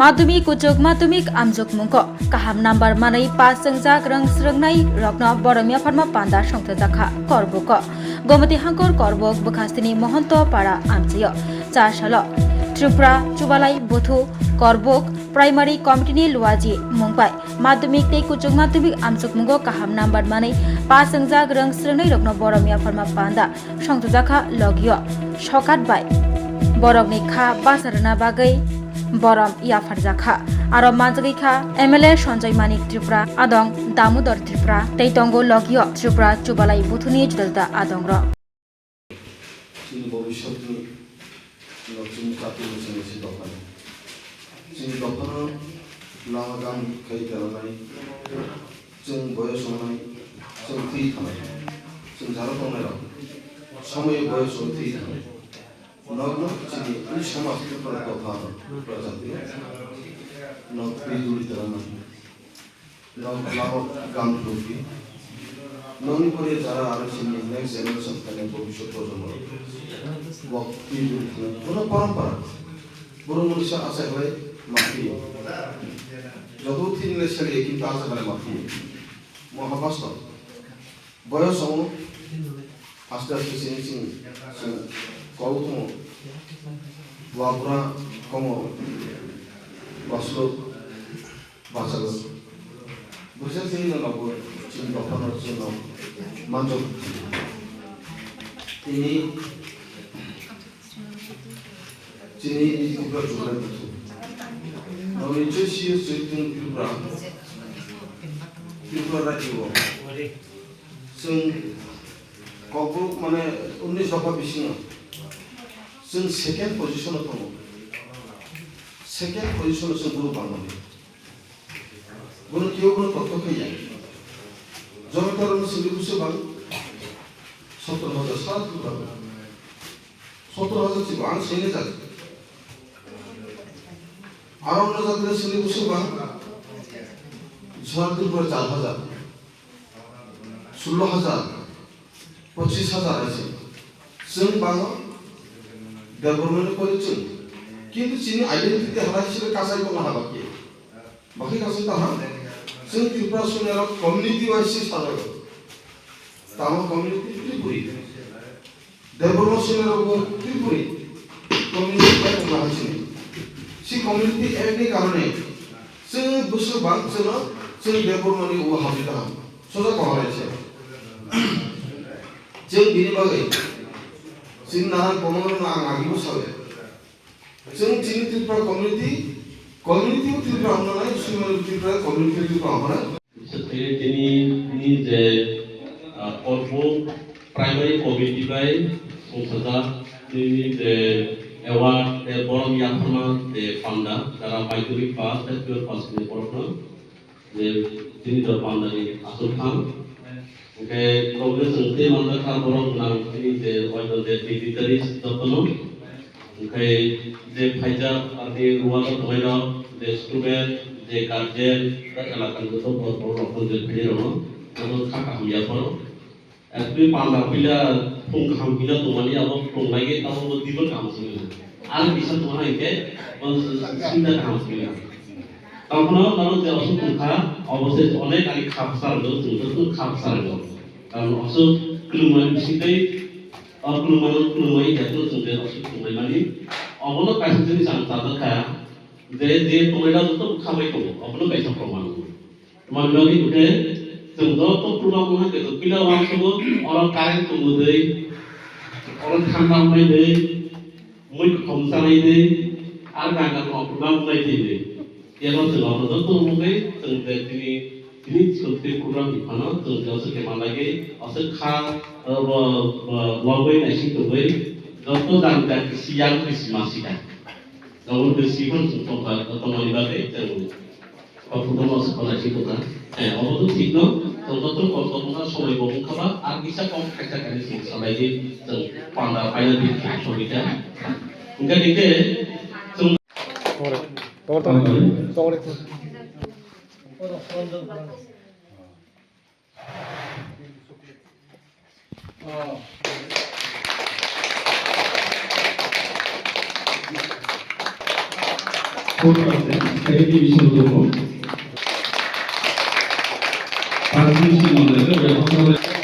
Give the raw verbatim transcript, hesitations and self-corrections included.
Madhyamik kuchuk madhyamik amjokmungo kaham number manwi pass wngjak rwng swrwngnai rokno borom yapharma panda songthajak kha Korbuko. Gomoti Hangkor Korbuk bwkhastini Mohonto Para amchaio char salo Tripura Chubalai Buthu Korbuk Primary Committee ni Luaji mung bai madhyamik tei kuchuk madhyamik amjokmungo kaham number manwi pass wngjak rwng swrwngnai rokno borom yapharma panda songthajak kha logio sokat bai borokni kha basa rwna bagwi borom yapharjak kha. Aro manjagwi kha M L A Sanjay Manik Tripura, adong Damodar Tripura, tei tongo logio Tripura Chubalai Buthuni juda juda adongrok. Chini bobiswtni no chini chati mwchangni se dophani. Chini dophano lama gam khai teranai. Chwng boyos wngnai, chwng thwi thangnai. Chwng jaro tongnairok, somoyo boyos wngwi thwi thangnai. Nokno chini uni somaj Tripura dopha, Tripura jati, nok twi duri tera nai. Nok lama gam thwi. Nokni pore jara aro chini next generation khainai bobiswt projonmo. Bok twi duri thangnai. Bono parampara. Borok mwnwi sa achai bai ma thwi. Joto thwi nile sari kintu achai bai ma thwi. Moha basto. Boyos wngo, aste aste chini chini chini kok tongo. Bua bura komo baslo bachago. Busa chini no nogo chini dophano chini no manjak. Tini Chini Tripura Chubalai Buthu. Noni chwng siyo chwng Tripura. Tripura rajyo. Chwng kokborok mane unnish dopha bisingo. Chwng second position o tongo. Second position o chwng borok bangmani. Bono kebo bono tokto khaiya. Jometor no singli buso bang. Sotro hajar sara Tripura. Sotro hajar chibo ang sini jak. Aro no jak sini buso bang. Sara Tripura char hajar. Sullo hajar. Pochis hajar hai se. Chwng bango. Debbarmani pori chwng. Kintu chini identity hala hisebe kasai tongna habakhe. Bakhe kaisa tamo, chwng Tripura Sumnerok community wise se sajago. Tamo community Tripuri. Debbarma Sumnerok bo Tripuri. Community wise wngma hai sini. Si community act ni karone chwng bwswk bang chwngno chwng Debbarmani ulo habwi kaham. Soja kohorai se. Chwng bini bagwi chini nanan kwbangma ang agi bwsao. Chwng chini Tripura community, community o Tripura hwnmani, Sumani Tripura, community o Tripura hwnmani. Tini, tini je, ah, Korbo Primary Committee bai songchajak tini je award, eh, borom yapharma je panda, jara madhyamik pass, tei twelve pass ni borokno. Je tini do pandani aswk thang. Hwnkhe kok je chwng tei manjakha borok nang tini je oino je dignitaries jotono. Hwnkhe je phaijak ani ruwa no tongnairok, je student, je guardian, tei elakani joto borok borok rok je phainairokno, joto kha kaham ya phano. Twi panda pila phung kaham hino tongmani abo phung nai abo bo dibo kaham simi. Ang bisa tongmani hwnkhe bo sinda kaham simi. Tongphano naro je aswk tongkha, obo se onek ani khapsa rwgo, chwng joto khapsa rwgo. Karon aswk kwlwngmani bisingtwi, o kwlwngmano kwlwngmani hwnkhe chwng je aswk tonglaimani. Obono kaisa jinis ang chajakha, je je tonglaina joto khabai tongo, obono kaisa proman. Manjani hwnkhe chwng joto program wngkha khe pila uansukgo, oro current tongmwdwi, oro thanda wngnaidwi, mui khom chanaidwi, ar ganga tongma program wngnaidwi. Ebo chwng oro joto wngwi chwng je tini, tini chwng tei program ni phano chwng je aswk khe manlaiwi aswk kha, abo, bo, logwi naising tongwi joto jang jang kisi yang kisi ma sida. Abo khe siphang chwng tongkha, tongmani bagwi chwng. Koktwma se kholai si tongkha. Eh, obo to thik no, tong joto koktwma somoi bo wngkha ba, ar kisa kok khaisa khaini sing salai di, chwng panda paina di, somoi ta. Hwnkhe hwnkhe, chwng Tongre, tongre, tongre, tongre. Second division tongo. First division tongo.